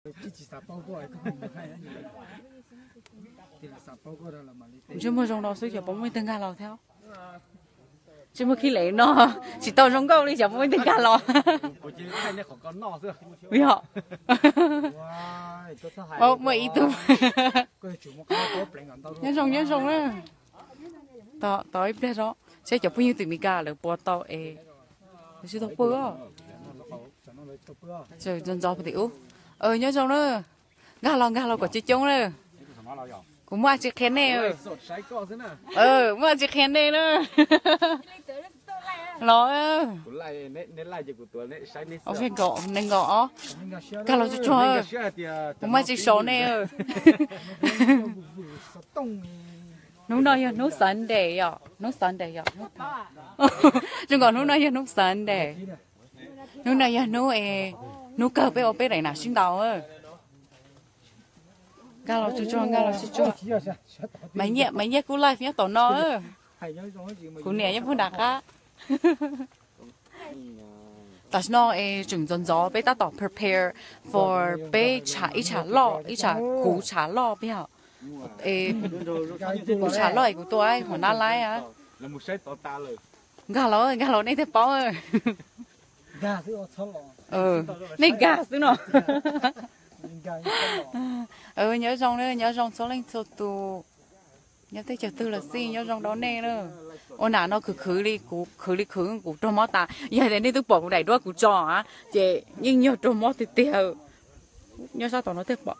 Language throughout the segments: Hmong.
Kuv tsis muaj zoo no xwb xyov puas muaj ib tug nkag los thiab. Tsis muaj khib le no, tsis tau zoo nkauj li xyov puas muaj ib tug nkag los. Yog. Muaj ib tug. Nyob zoo nyob zoo na. Tos ib pliag zoo seb cov phooj ywg tim Meskas lawv puas tau es lawv sib tau pw. Ntxov ntxov tim ub. Nyob zoo na. Nkag los nkag los kom coob coob na. Kuv muaj tsis qhia nej. Muaj tsis qhia nej na. Los. Nees nkaum ob. Nkag los tsuag tsuag. Kuv muaj tsis sau nej. Hnub no yog hnub Sunday yom, hnub Sunday yom. Zoo nkaus hnub no yog hnub Sunday. Hnub no yog hnub, hnub kawg peb ua peb daim nam sib ntaus. Nkag los tsuag tsuag, nkag los tsuag tsuag. Maiv Nyiaj, Maiv Nyiaj kuj live nyob tom no. Kuv niam yeej pug nram qab. Tam sim no es tseem ntxov ntxov peb tab tom prepare for peb ib tsham loj, ib tsham kuv tsham loj peb yog. Kuv tsham loj es kuv tua hua nab laib. Nkag los, nkag los nej thiaj paub. Nej nkag xwb no. Nyob zoo, nyob zoo txhua leej txhua tus. Nyob teb chaws twg los xij nyob zoo rau nej na. Ua nam no khwv khwv li kuv, khwv li khwv kuv raug mob tas. Yog tias nej twb pom kuv daim duab kuv tso, ces yeej yog raug mob tiag tiag. Nyob sab tom no thiaj pom,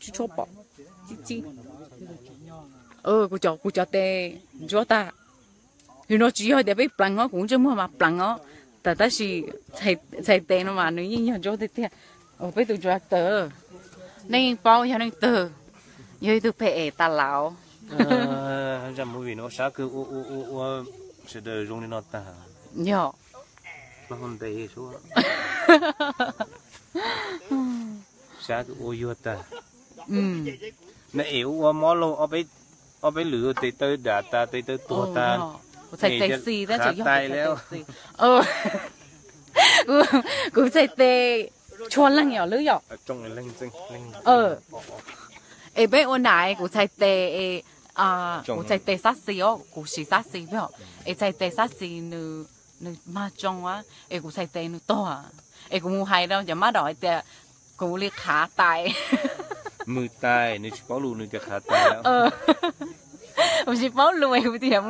tsis tshua pom. Txi txi. Kuv cov, kuv cov tes ntsuab tag. Yus no tsis yog tias peb pleev os, kuv ntsej muag mas pleev os. Tab sis txhais tes no mas nws yeej yog ntsuab tiag tiag. Peb tus director, nej yeej paub yog leej twg, yog ib tug phem es tas laus. Zaj movie no sab kawg, ua ua ua sawv daws zoo li no tag. Yog. Sab kawg ua yuag tag. Na es ua mob laug ob peb lwm tes taw dam tas tes taw tuag tas. Kuv txhais tes xis tab sis yog tais kuv txhais tes. Kuv txhais tes tshua leeg yom lub yom. Es peb ua nam kuv txhais tes, kuv txhais tes xab xis os, kuv siv xab xis peb, es txhais tes xab xis nws mag tsoo es kuv txhais tes nws tuag. Es kuv mus hais rau cov mab dom hais tias kuv li qhav tais. Mws tais, nws tsis paub lus nws tias qhav tais. Kuv tsis paub lus es kuv tias,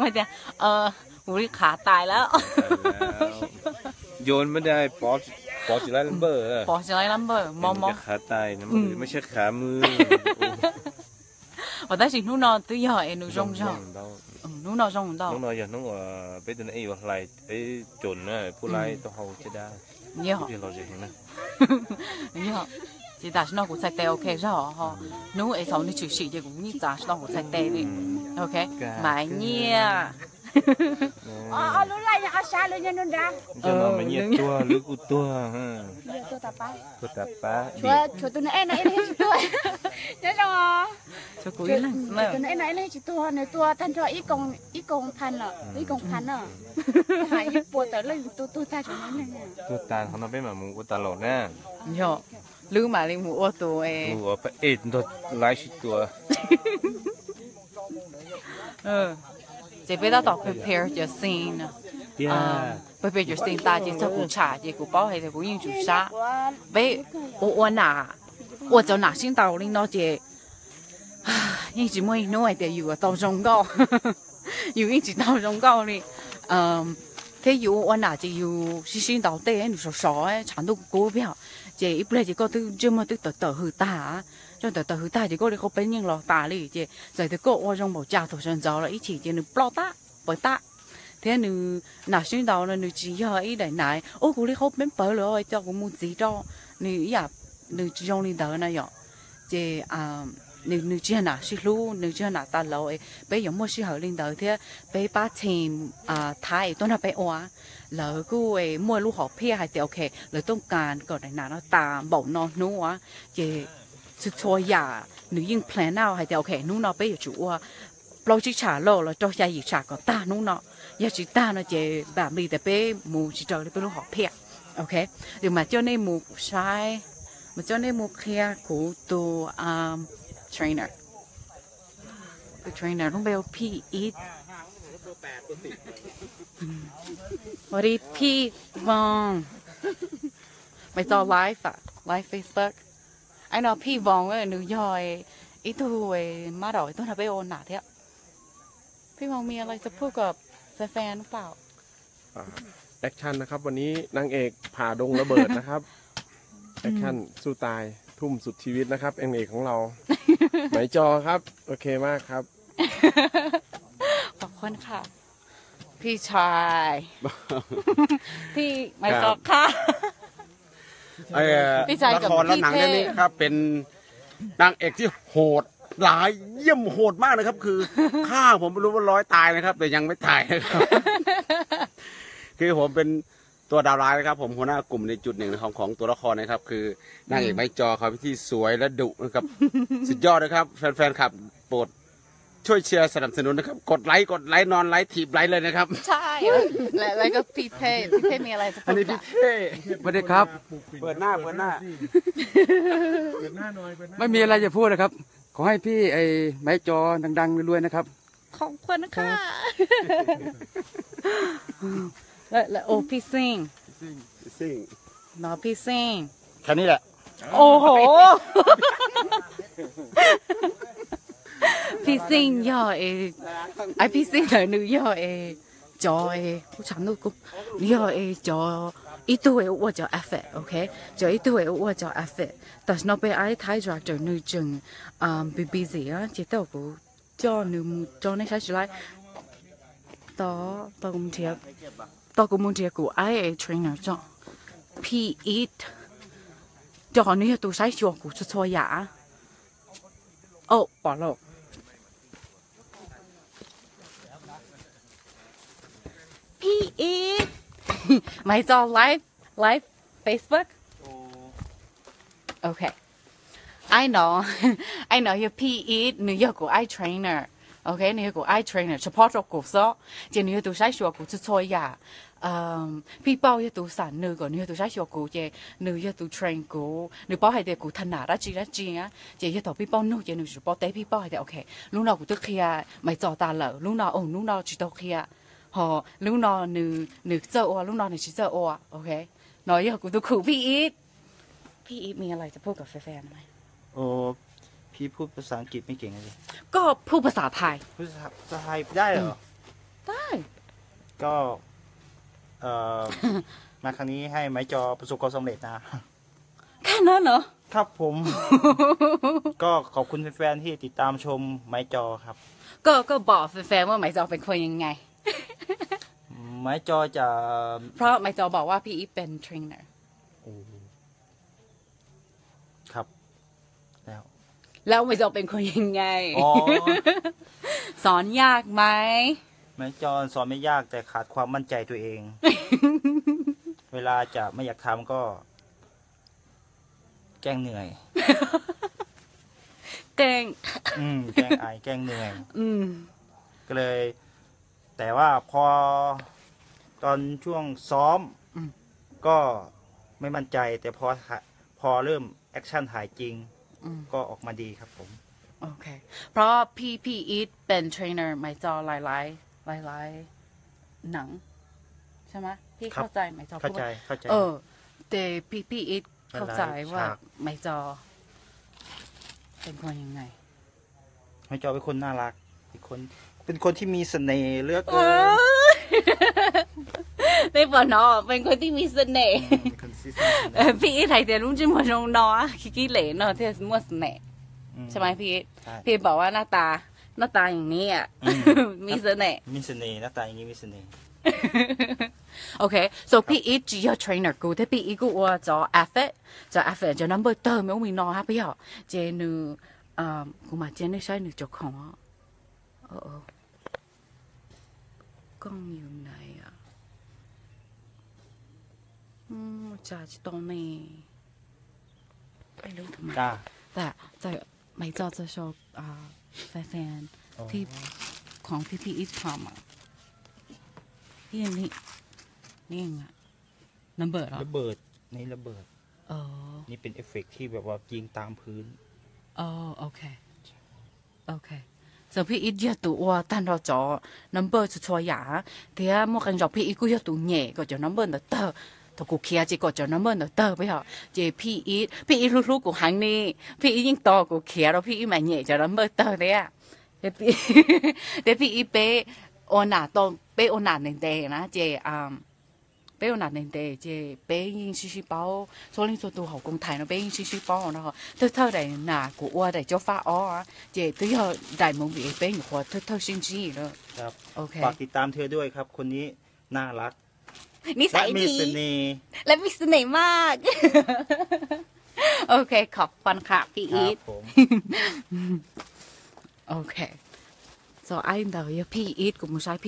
kuv li qhav tais lawm. Yo, pov tsis laib lab npawj, pov tsis laib lab npawj, mob mob. Qhav tais, maj tshab qhav mws. Tab sis hnub no twb yog es nws zoo zog. Hnub no zoo ntau. Hnub no yog hnub uas peb tus ne yuav hlais peb tsoom na, pub laib tau hau caj dab. Yog los ze heev na. Yog, ces tam sim no kuv txhais tes ok zog ho. Hnub es txhaum nws tshwm sim ces kuv yeej txav tsis tau kuv txhais tes li. Ok, Maiv Nyiaj. Lub laj nyob sab, lub nyob hnub nrab. Nyob no Maiv Nyiaj tuag, lub kuj tuag. Tuag tas pab. Tshuav tus nws ej no ib leeg tsis tuag. Nyob zoo. Tshuav kuv ib leeg. Tus nws ej no ib leeg tsis tuag, nws tua tag nrho ib koog phan lawm, ib koog phan na. Hais ib puas tawm leej tus tuag tag tshuav nws ib leeg. Tuag tas qhov no peb mam mus ua tas los na. Yog, lwb mam li mus ua tus es nrog laib sib tua. Ces peb tab tom prepare cov scene. Prepare cov scene tas ces txog kuv tsham ces kuv paub hais tias kuv yeej tsum sab. Peb ua ua nam, ua cov nam sib ntaus li no ces yeej tsis muaj ib hnub hais tias yus tau zoo nkauj. Yus yeej tsis tau zoo nkauj li. Thiab yus ua ua nam ces yus sib sib ntaus tej nws sov sov tshav ntuj kub peb, ces ib pliag ces koj twb ntsej muag twb tawm tawm hws tag. Tawm tawm hws tag ces koj li qhov peb yeej los tas li ces txawm tias koj ua zoo npaum cas thaum sawv ntxov los ib chim ces nws ploj tag, pawv tag. Thiab nws nam sib ntaus no nws tsis yog ib daim nam ua kuv li qhov peb pawv lawm coj kuv mus txiv rau, nws ib yam, nws tsis zoo li ntawd na yom. Ces nws tsis yog nam sib hlub, nws tsis yog nam tas laus, peb yuav muaj sij hawm li ntawd thiab peb pab team Thaib tuaj nrog peb ua, lawv kuj muaj lub hom phiaj hais tias ok, lawv tooj kas kom daim nam no tas npaum no hnub, ces txhua txhua yam nws yeej plan out hais tias ok hnub no peb yuav tsum ua plaub tsib tsham los los rau xya yim tsham kom tag hnub no, yog tsis tag no ces npam npis tias peb mus tsis raws li peb lub hom phiaj. Ok, yus mam coj nej mus saib Mas coj nej mus qhia kuv tus trainer. Tus trainer lub npe hu Phij Ib. Ua li Phij Voos. Maiv Txos live, live Facebook. Ai no Phij Voos nws yog ib tug mab daum tuaj nrog peb ua nam thiab. Phij Voos มีอะไรจะพูดกับแฟนๆหรือเปล่า? อ่า แอคชั่นนะครับ วันนี้นางเอกผ่าดงระเบิดนะครับ แอคชั่นสู้ตายทุ่มสุดชีวิตนะครับ นางเอกของเรา ไหมจอครับ โอเคมากครับ ขอบคุณค่ะ พี่ชาย พี่ไหมจอค่ะ เอ่อ พี่ชายกับ ละครและหนังเรื่องนี้นะครับ เป็นนางเอกที่โหดร้ายเยี่ยมโหดมากนะครับ คือฆ่าผมไม่รู้ว่าร้อยตายนะครับ แต่ยังไม่ตายนะครับ คือผมเป็นตัวดาวร้ายนะครับ ผมหัวหน้ากลุ่มในจุดหนึ่งของของตัวละครนะครับ คือนางเอกไม้จอเขาที่สวยและดุนะครับ สุดยอดนะครับ แฟนๆครับ โปรดช่วยเชียร์สนับสนุนนะครับ กดไลค์กดไลค์นอนไลค์ถีบไลค์เลยนะครับ ใช่ และแล้วก็พี่เท่ พี่เท่มีอะไรจะพูด อันนี้พี่เท่ สวัสดีครับ เปิดหน้า เปิดหน้า ไม่มีอะไรจะพูดนะครับ ขอให้พี่ไอ้ไม้จอดังๆรวยๆนะครับ ขอบคุณค่ะ แล้วแล้วโอ้พี่ซิ่ง ซิ่ง เนาะพี่ซิ่ง แค่นี้แหละ โอ้โห พี่ซิ่ง yog es, ai, พี่ซิ่ง ntawd nws yog es cov es, kuv tshav ntuj, kuv, nws yog es cov ib tug es ua cov effect, ok, cov ib tug es ua cov effect. Tam sim no peb ai Thaib director nws tseem busy busy, ces tej zaum kuv coj nws mus rau nej saib tsis laib. Tos kuv mus nrhiav kuv ai trainer tso. Phij Ib, cov nws yog tus saib xyuas kuv txhua txhua yam. Au, pom lauj. Phij Ib, Maiv Txos live, live Facebook. Ok. Ai no, ai no yog Phij Ib, nws yog kuv ai trainer. Ok, nws yog kuv ai trainer, support rau kuv xwb. Ces nws yog tus saib xyuas kuv txhua txhua yam. Phij Pauj yog tus xam nws kom nws yog tus saib xyuas kuv, ces nws yog tus train kuv, nws paub hais tias kuv tha nam dab tsi dab tsi. Ces yog thaum Phij Pauj nug ces nws tsuas paub teb Phij Pauj hais tias, ok, lub no kuv twb qhia Maiv Txos tas lawm, lub no, lub no tsis tau qhia, ho lub no nws txawj ua, lub no nws tsis txawj ua. Ok, no yog kuv tus khum Phij Ib. Phij Ib มีอะไรจะพูดกับแฟนๆไหม? โอ้ พี่พูดภาษาอังกฤษไม่เก่งเลย ก็พูดภาษาไทย พูดภาษาไทยได้เหรอ? ได้ ก็ เอ่อ มาครั้งนี้ให้ไม้จอประสบความสำเร็จนะ แค่นั้นเหรอ? ครับผม ก็ขอบคุณแฟนๆที่ติดตามชมไม้จอครับ ก็ก็บอกแฟนๆว่าไหมจอเป็นคนยังไง ไม้จอจะ เพราะไหมจอบอกว่าพี่อีฟเป็นเทรนเนอร์ โอ้ ครับ แล้ว แล้วไหมจอเป็นคนยังไง อ๋อ สอนยากไหม ไม้จอสอนไม่ยากแต่ขาดความมั่นใจตัวเอง เวลาจะไม่อยากทำก็ แกล้งเหนื่อย แกล้ง อืม แกล้งไอ แกล้งเหนื่อย อืม ก็เลย แต่ว่าพอ ตอนช่วงซ้อม อืม ก็ไม่มั่นใจ แต่พอ พอเริ่มแอคชั่นถ่ายจริง อืม ก็ออกมาดีครับผม โอเค เพราะพี่พี่อีทเป็นเทรนเนอร์ไหมจอหลายหลายหลายหลายหนัง ใช่ไหม พี่เข้าใจไหมจอ เข้าใจ พูด เข้าใจ เออ แต่พี่พี่อีทเข้าใจว่า หลายๆฉาก ไหมจอ เป็นคนยังไง ไหมจอเป็นคนน่ารัก เป็นคน เป็นคนที่มีเสน่ห์เหลือเกิน เอ้ย ไม่บอกเนาะ เป็นคนที่มีเสน่ห์ อืม เป็นคนที่มีเสน่ห์ เออ พี่อีท hais tias lub ntsej muag zoo no, khi khi lem no thiaj muaj เสน่ห์ อืม ใช่ไหมพี่อีท ใช่ พี่บอกว่าหน้าตา หน้าตาอย่างนี้อะ อืม มีเสน่ห์ มีเสน่ห์ หน้าตาอย่างนี้มีเสน่ห์ Ok, so พี่อีท tsis yog trainer kuv thiab, พี่อีท kuj ua cov effect, cov effect cov number tawg me ub me no hab peb yog, ces nws, kuv mam cia nej saib nws cov khoom. Koj yus nais, tsa tsis tau ne. Tam, tam, maiv txog txog sau fan fan thi, khoom thi thi ib txhom. Number los? Number, nej number. นี่เป็นเอฟเฟกต์ที่แบบว่ายิงตามพื้น OK, OK. So Phij Ib yog tus ua tag nrho cov number txhua txhua yam, thiab muaj qee zaus Phij Ib kuj yog tus nyem kom cov number ntawd tawg. Thaum kuv khiav ces kom cov number ntawd tawg peb hos, ces Phij Ib, Phij Ib hlub hlub kuv heev li, Phij Ib yeej tos kuv khiav rau Phij Ib mam nyem cov number tawg thiab. Ces Phij Ib peb ua nam tau, peb ua nam ntev ntev na ces peb ua nam ntev ntev ces peb yeej sib sib paub, txhua leej txhua tus hauv koom thais no peb yeej sib sib paub no. Thawj thawj daim nam kuv ua daim Cob Fab ob ces twb yog daim movie peb nyuam qhuav thawj thawj sib ntsib lawm. ฝากติดตามเธอด้วยครับ คนนี้น่ารัก นิสัยดี และมีเสน่ห์ และมีเสน่ห์มาก OK, ขอบคุณค่ะพี่อีท OK. So ai ntawd yog Phij Ib, kuv mus saib,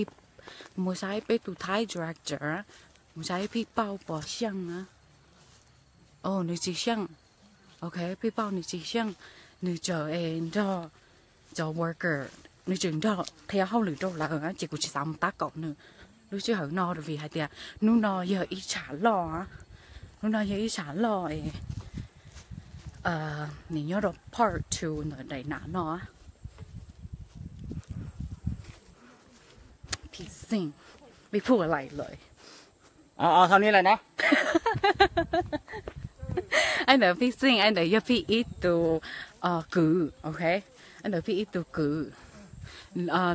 kuv mus saib peb tus Thai director, mus saib Phij Pauj Pov Xyeej na. Nws tsis xyeej. OK, Phij Pauj nws tsis xyeej, nws tseem nrog cov worker, nws tseem nrog qhia hauj lwm rau lawv ces kuv tsis xav mus tab kaum nws. Lub sij hawm no vim hais tias hnub no yog ib tsam loj, hnub no yog ib tsam loj, nws nyob rau part two ntawm daim nam no. Phij Xeej, Phij Pauj lawm. Thaum ni lawm na. Ai ntawd Phij Xeej, ai ntawd yog Phij Ib tus kwv, OK. Ai ntawd Phij Ib tus kwv.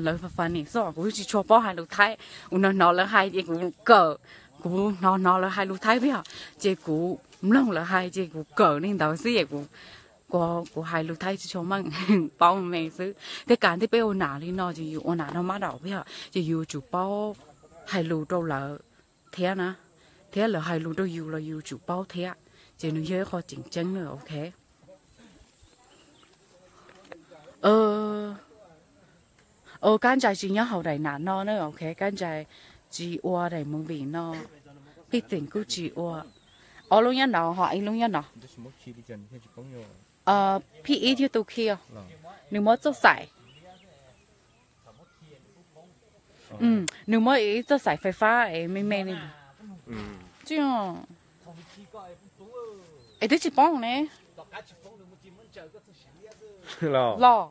Lawv funny xwb, kuv tsis tshua paub hais lus Thaib, kuv hnov hnov lawv hais ces kuv kawm, kuv hnov hnov lawv hais lus Thaib thiab ces kuv mloog lawv hais ces kuv kawm li ntawd xwb es kuv, kuv hais lus Thaib tsis tshua meej, paub me xwb. Tej kas tej peb ua nam li no ces yus ua nam nrog mab daum thiab ces yus tsum paub hais lus rau lawv thiab na, thiab lawv hais lus rau yus los yus tsum paub thiab, ces nws yog ib qho tseem ceeb na, OK. Kab Ntsais tsis nyob hauv daim nam no na, OK, Kab Ntsais tsis ua daim movie no, Phij Xeej kuj tsis ua. Ob lub nyob no ho ib lub nyob no. Phij Ib thiab tus khi, nws muab txoj xaim, nws muab ib txoj xaim fais fab es me me li. Es twb tsis poob ne. Los,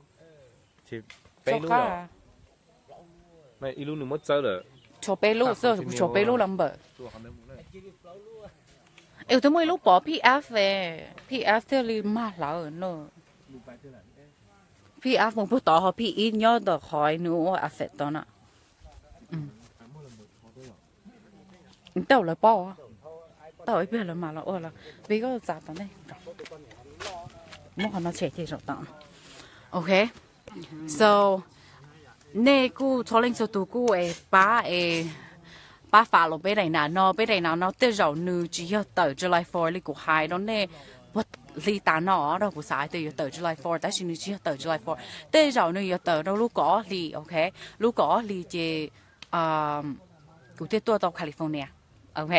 ib lub nws muab txawb lawm. Tshuav peb lub xwb, kuv tshuav peb lub los npawm. Es twb muaj ib lub pov Phij F, Phij F thiaj li mag hlawv no. Phij F mus puag tod ho Phij Ib nyob ntawm qhov nws ua affect tod na. Tau lawv paub, tau ib pliag lawv mam los ua los peb koj txav tom ntej. Muab qhov no tshem ces zaum tod. OK, so nej kuj txhua leej txhua tus kuj es pab es pab follow peb daim nam no, peb daim nam no tej zaum nws tsis yog tawm July four li kuv hais rau nej puag hli tas no, rau kuv xav hais tias yuav tawm July four tab sis nws tsis yog tawm July four, tej zaum nws yuav tawm rau lub kaum ob hli, OK, lub kaum ob hli ces kuv thiaj tuaj tau California, OK,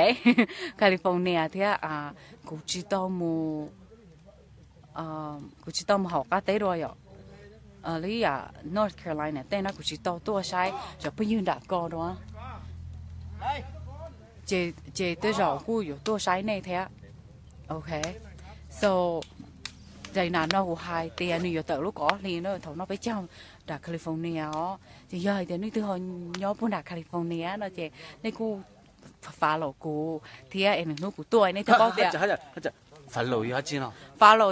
California thiab kuv tsis tau mus, kuv tsis tau mus hauv qab teb dua yom, li yam North Carolina tej no kuv tsis tau tuaj saib cov phooj ywg nram ko dua, ces tej zaum kuj yuav tuaj saib nej thiab, OK, so daim nam no kuv hais tias nws yuav tawm lub kaum ob hli na, thaum no peb caug nram California os, ces yog hais tias nej twg ho nyob puag nram California no ces nej kuj follow kuv thiab es nws hnub kuv tuaj nej thiaj paub tias follow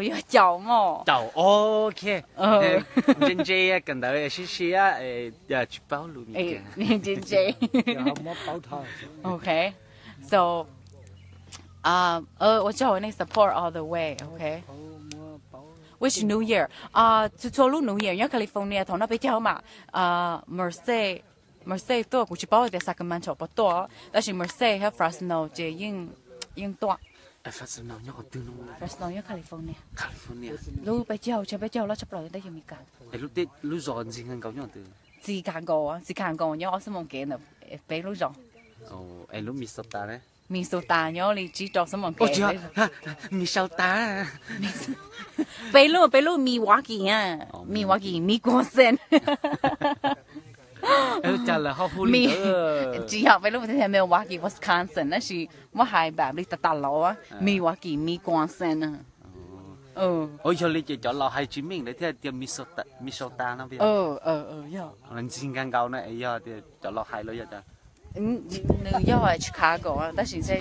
yog caum mos, caum, OK, ntse ntse kawm ntawv sib sib tsis paub lus, ntse ntse, OK, so ua tsaug nej support all the way, OK. Wish New Year, txhua txhua lub New Year nyob California thaum no peb caug mas, Merced, Merced tuaj, kuv tsis paub tias Sacramento puas tuaj tab sis Merced thiab Fresno ces yeej tuaj. Fresno nyob California, lub peb caug, tsev peb caug loj tshaj plaws teb chaws Amelikas. Lub zos ntxim kawg nkaus, ntxim kawg nkaus, ntxim kawg nkaus nyob ob xuab moos kev ntawm peb lub zos. Lub Minnesota, Minnesota nyob li tsib rau xuab moos kev. Minnesota, peb lub, peb lub Milwaukee, Milwaukee, Wisconsin. Cas lawv ho hu li ntawd? Tsis yog, peb lub tias Milwaukee, Wisconsin, tab sis muab hais npaum li tas tas los Milwaukee, Wisconsin. Yog li ces cov laus hais tsis meej lawv thiaj tias Minnesota no. Yog ntxig nkag nkaus no es yog tias cov laus hais los yog tias nws yog Chicago tab sis ntshe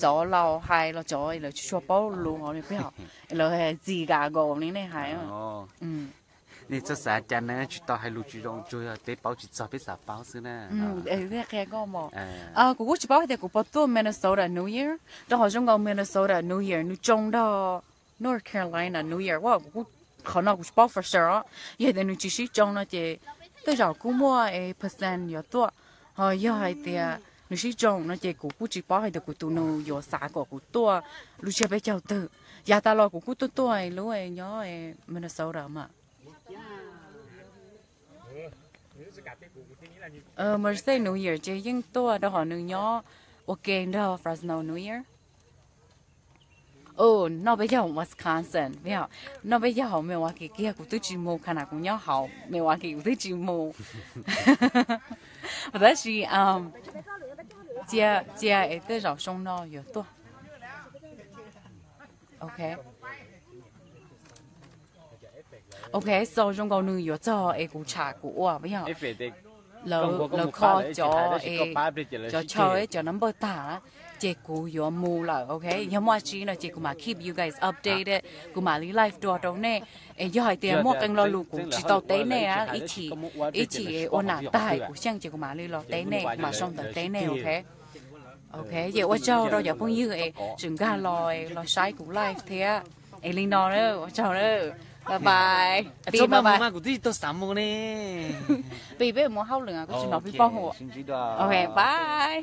cov laus hais los cov lawv tsis tshua paub lus hov li peb hos, lawv hais Chicago li nej hais. Nej txhob xav cas, nej tsis tau hais lus tsis zoo, tsuas yog peb paub tsis txog peb xav paub xwb na. Qhia koj mos. Kuv kuj tsis paub hais tias kuv puas tuaj Minnesota New Year, rau qhov zoo nkaus Minnesota New Year nws tsoo nrog North Carolina New Year, qhov no kuv tsis paub for sure os. Yog tias nws tsis sib tsoo no ces tej zaum kuj muaj percent yuav tuaj, ho yog hais tias nws sib tsoo no ces kuv kuj tsis paub hais tias kuv tus nus yuav xav kom kuv tuaj lub tsiab peb caug twg. Yav tas los kuv kuj tuaj tuaj lub nyob Minnesota mas. Merced New Year ces yeej tuaj rau qhov nws nyob ua ke nrog Fresno New Year. Noj peb caug Wisconsin, noj peb caug hauv Milwaukee kiag kuv twb tsis mus, khana kuv nyob hauv Milwaukee kuv twb tsis mus. Tab sis cia, cia es tej zaum xyoo no yuav tuaj. Ok, so zoo nkaus nws yuav txog es kuv tsham kuv ua yog lawv kho cov, cov chaw cov number tag, ces kuv yuav mus lawm. Ok, yog muaj tsi no ces kuv mam keep you guys updated, kuv mam li live dua rau nej. Es yog hais tias muaj qee lo lus kuv tsis tau teb nej, ib chim, ib chim ua nam tag kuv xyeej ces kuv mam li los teb nej, kuv mam sau ntawv teb nej. Ok, ok, ces ua tsaug rau cov phooj ywg es tseem nkag los, los saib kuv live thiab. Es li no na, ua tsaug na. Bye bye. Pim, peb mus hauj lwm, kuv tsis hnov peb paug. Ok, bye.